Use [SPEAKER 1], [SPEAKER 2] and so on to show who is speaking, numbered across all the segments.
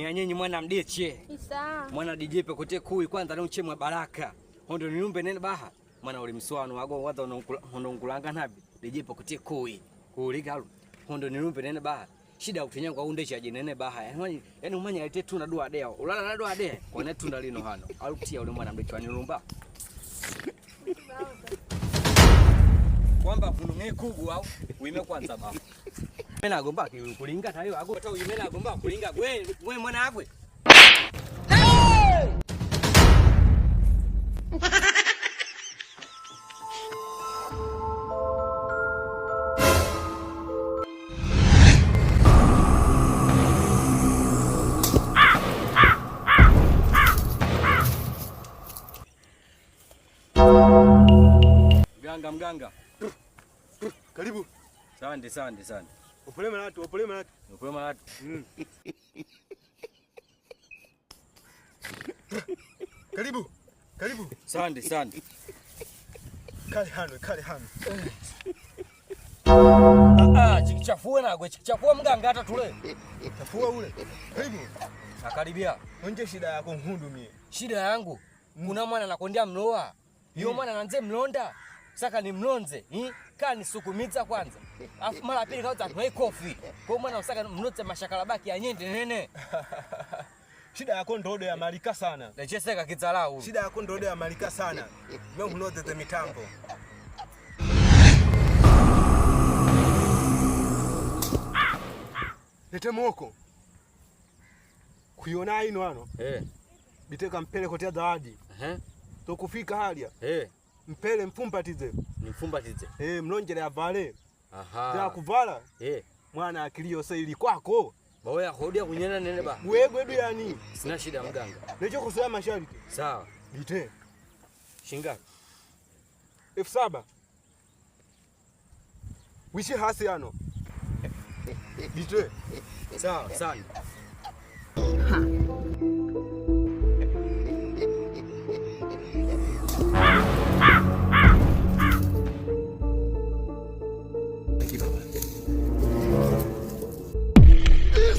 [SPEAKER 1] Ni anyenyi mwana mdiche.
[SPEAKER 2] Isa.
[SPEAKER 1] Mwana DJ pekote kui kwanza leo chemwa baraka. Hondo niumbe nene baha. Mwana uli mswano wago waza ononkulanga nabi. DJ pekote kui. Kuligalu. Hondo niumbe nene baha. Shida kutunya kwa unde chaje nene baha. Yaani umanya alete tunda dua dea. Ulala na dua dea. Kwa ne tunda lino hano. Alutia ule mwana mdiche wanilumba. Kwamba kununge kugu au uime kwanza baha. Mena gomba kulinga tayo ago to imena gomba kulinga gwe gwe mwana agwe. Mganga mganga.
[SPEAKER 3] Karibu.
[SPEAKER 1] Asante asante asante.
[SPEAKER 3] Upole malatu, upole malatu.
[SPEAKER 1] Upole malatu.
[SPEAKER 3] Karibu. Karibu.
[SPEAKER 1] Asante asante.
[SPEAKER 3] Kale hano, kale hano.
[SPEAKER 1] Ah, chikichafua nagwe, chikichafua mganga hata tule.
[SPEAKER 3] Chafua ule. Karibu.
[SPEAKER 1] Nakaribia.
[SPEAKER 3] Onje shida yako nhundumie.
[SPEAKER 1] Shida yangu. Kuna mwana anakondia mloa. Yo mwana nanze mlonda. Saka ni mlonze, Kaa nisukumiza kwanza. Afu mara pili kaanza tuwe kofi. Kwa mwana usaka mlonze mashakalabaki ya nyende nene.
[SPEAKER 3] Shida yako ndodo ya malika sana.
[SPEAKER 1] Necheseka kidharau.
[SPEAKER 3] Shida yako ndodo ya malika sana. Mimi hunodze mitambo. Lete moko. Kuiona ino hano. Biteka mpele kotea zawadi. Tokufika halia. Mpele mfumbatize.
[SPEAKER 1] Mfumbatize.
[SPEAKER 3] Mlonjele avale.
[SPEAKER 1] Aha.
[SPEAKER 3] Za kuvala. Mwana akili yose ili kwako.
[SPEAKER 1] Baoya hodia kunyena nene ba.
[SPEAKER 3] Wewe edu yani.
[SPEAKER 1] Sina shida mganga.
[SPEAKER 3] Necho kusoya masharti.
[SPEAKER 1] Sawa.
[SPEAKER 3] Bite.
[SPEAKER 1] Shinga.
[SPEAKER 3] 7,000. Wishi hasi ano. Bite.
[SPEAKER 1] Sawa, sana.
[SPEAKER 2] Ha.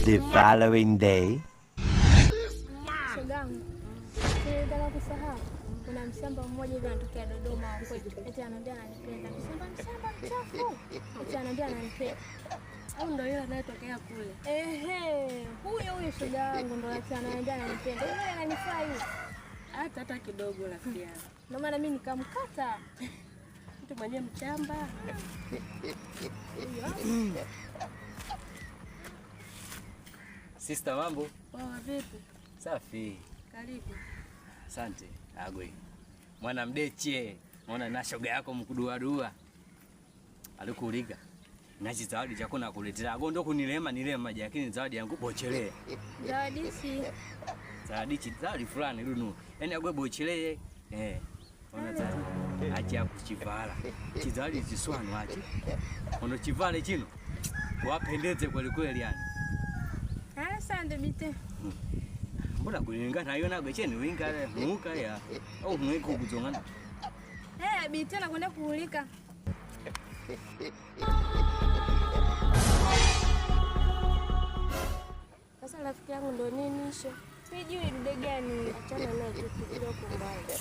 [SPEAKER 4] The following day.
[SPEAKER 2] Shogangu, nilitaka kusahau. Kuna mshamba mmoja hivi anatokea Dodoma kwetu. Eti ananiambia ananipenda. Mshamba mshamba mchafu. Eti ananiambia ananipenda.
[SPEAKER 5] Au ndio yule anayetokea kule?
[SPEAKER 2] Ehe, huyo huyo shoga yangu ndio eti ananiambia ananipenda. Yule ananifaa yule.
[SPEAKER 5] Hata kidogo rafiki yangu.
[SPEAKER 2] Ndio maana mimi nikamkata.
[SPEAKER 5] Mtu mwenye mchamba.
[SPEAKER 2] Huyo.
[SPEAKER 1] Sister, mambo?
[SPEAKER 5] Poa, vipi?
[SPEAKER 1] Safi.
[SPEAKER 5] Karibu.
[SPEAKER 1] Asante. Agwe. Mwana mdeche. Mwana na shoga yako mkuduadua. Alikuuliga. Nachi zawadi chako nakuletea. Ago ndo kunilema nilema lakini zawadi yangu bochelee.
[SPEAKER 2] Zawadi si.
[SPEAKER 1] Zawadi chi zawadi fulani runu. Yaani agwe bochelee. Ona zawadi. Acha kuchivala. Chizawadi chiswanu achi. Ono chivale chino. Wapendeze kweli kweli yani.
[SPEAKER 2] Asante bite.
[SPEAKER 1] Mbona kulinga nayo nago cheni winga muka ya au mweko kuzongana.
[SPEAKER 2] Bite nakwenda kuulika.
[SPEAKER 5] Sasa rafiki yangu ndo nini hisho?
[SPEAKER 2] Sijui dude gani.
[SPEAKER 5] Achana naye tu kidogo mbali.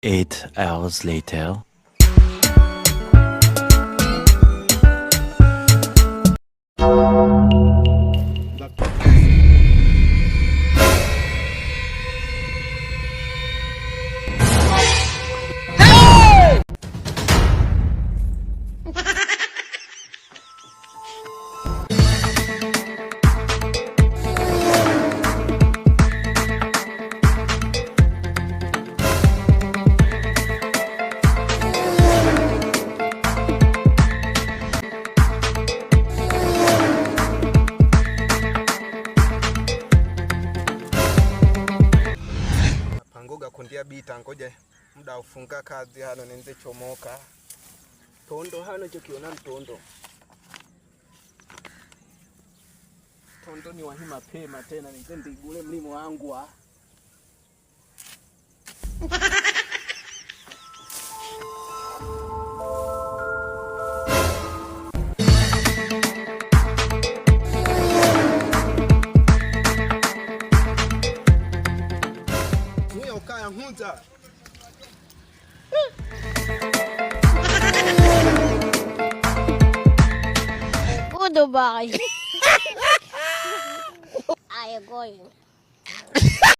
[SPEAKER 4] 8 hours later.
[SPEAKER 3] Bita ngoje muda ufunga kazi hano nenze chomoka. Tondo hano chokiona mtondo.
[SPEAKER 6] Tondo ni wahi mapema tena nize ndigule mlimo wangu wa.
[SPEAKER 3] Mwiya ukaya nkunza.
[SPEAKER 5] Goodbye. I am going.